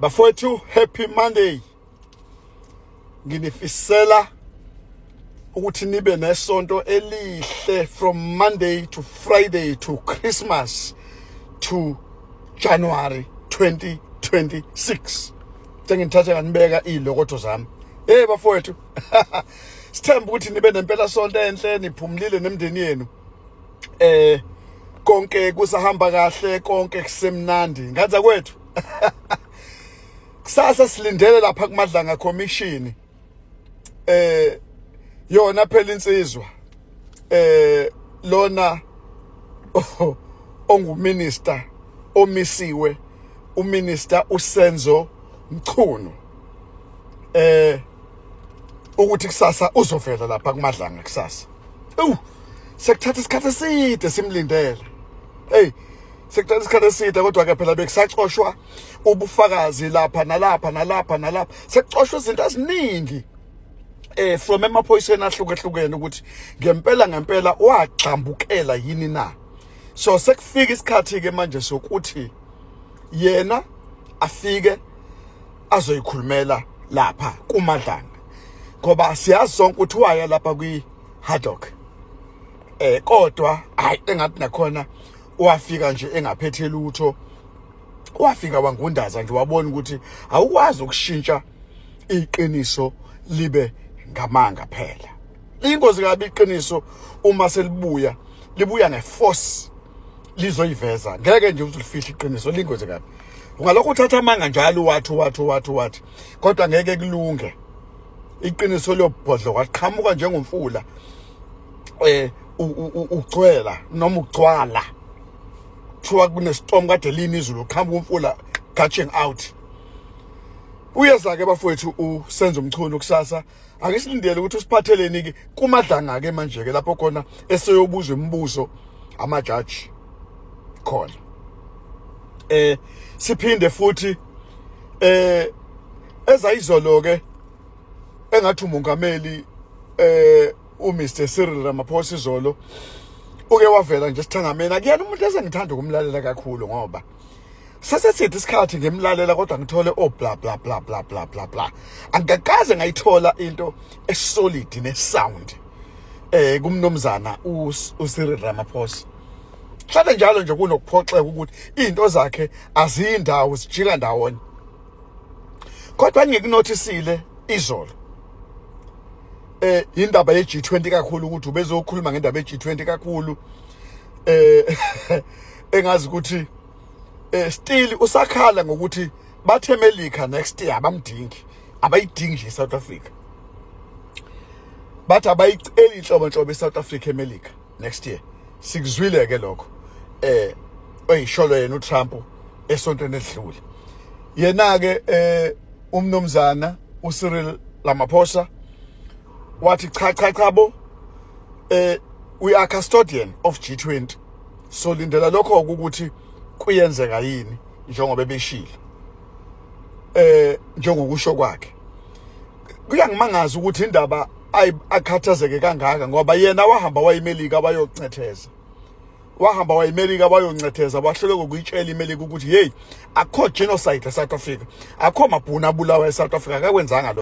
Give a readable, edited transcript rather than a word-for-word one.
Bafowethu, happy Monday. Nginifisela ukuthi nibe nesonto elihle from Monday to Friday to Christmas to January 2026. Sengithathe nganibeka izilokotho zami. Hey bafowethu. Sithemba ukuthi nibe nempela sonto enhle, niphumlile nemndeni yenu. Konke kusahamba kahle, konke kusemnandi. Ngaza kwethu. Kusasa silindele lapha kuMadlanga Commission. Yona phela insizwa lona onguminister omisiwe, uminister uSenzo Mchunu, ukuthi kusasa uzovela lapha kuMadlanga kusasa. Ewu, sekuthatha isikhathi eside simlindele. Hey, sekuthatha isikhathi eside, kodwa ke phela bekusacoshwa ubufakazi lapha nalapha nalapha nalapha, sekucoshwa izinto eziningi from emaphoyiseni ahlukehlukene ukuthi ngempela ngempela wagxambukela yini na. So sekufika isikhathi ke manje sokuthi yena afike azoyikhulumela lapha kuMadlanga, ngoba siyazi sonke ukuthi waya lapha kwi Haddock, kodwa hayi, engathi nakhona wafika nje engaphethe lutho, wafika wangundaza nje, wabona ukuthi awukwazi ukushintsha iqiniso libe ngamanga. Phela ingozi kabi iqiniso uma selibuya, libuya ngeforce, lizoyiveza, ngeke nje uzulifihla iqiniso. Lingozi kabi ungalokhu uthatha amanga njalo, wathi wathi wathi wathi, kodwa ngeke kulunge. Iqiniso liyobhodloka, liqhamuka njengomfula ugcwela noma ugcwala. Kuthiwa kunestorm kade lini izulu, uqhamuka umfula gushing out. Uyeza ke bafowethu uSenzo Mchunu kusasa. Ake silindele ukuthi usiphatheleni ke kuMadlanga ke manje ke, lapho khona eseyobuzwa imibuzo amajaji khona. Siphinde futhi ezayizolo ke, engathi umongameli uMr Cyril Ramaphosa izolo uke wavela nje sithangameni. Akuyena umuntu esengithanda ukumlalela kakhulu, ngoba seseside isikhathi ngimlalela, kodwa ngithole oh bla bla bla bla bla bla bla, angikakaze ngayithola into esolid nesound kumnomzana uCyril Ramaphosa. Hlale njalo nje kunokuphoxeka ukuthi izinto zakhe aziyindawo, zijika ndawonye. Kodwa ngikunothisile izolo indaba ye-G20 kakhulu, ukuthi ubezokhuluma ngendaba ye-G20 kakhulu, engazi ukuthi still usakhala ngokuthi bathe America next year abamdingi, abayidingi nje iSouth Africa. Bathi abayiceli inhlobo nhlobo eSouth Africa eMelika next year. Sikuzwile ke lokho oyisholo yena uTrump esontweni edlule. Yena ke umnomzana uCyril Ramaphosa wathi cha cha cha bo, we are custodian of G20. So lindela lokho ukuthi kuyenzeka yini njengoba ebeshilo, njengokusho kwakhe. Kuyangimangaza ukuthi indaba akhathazeke kangaka, ngoba yena wahamba wayimelika wayoncetheza, wahamba wayimelika wayoncetheza, wahluleka ukuyitshela iMelika ukuthi hey, akukho genocide eSouth Africa, akukho mabhunu abulawa eSouth Africa. Akakwenzanga lo.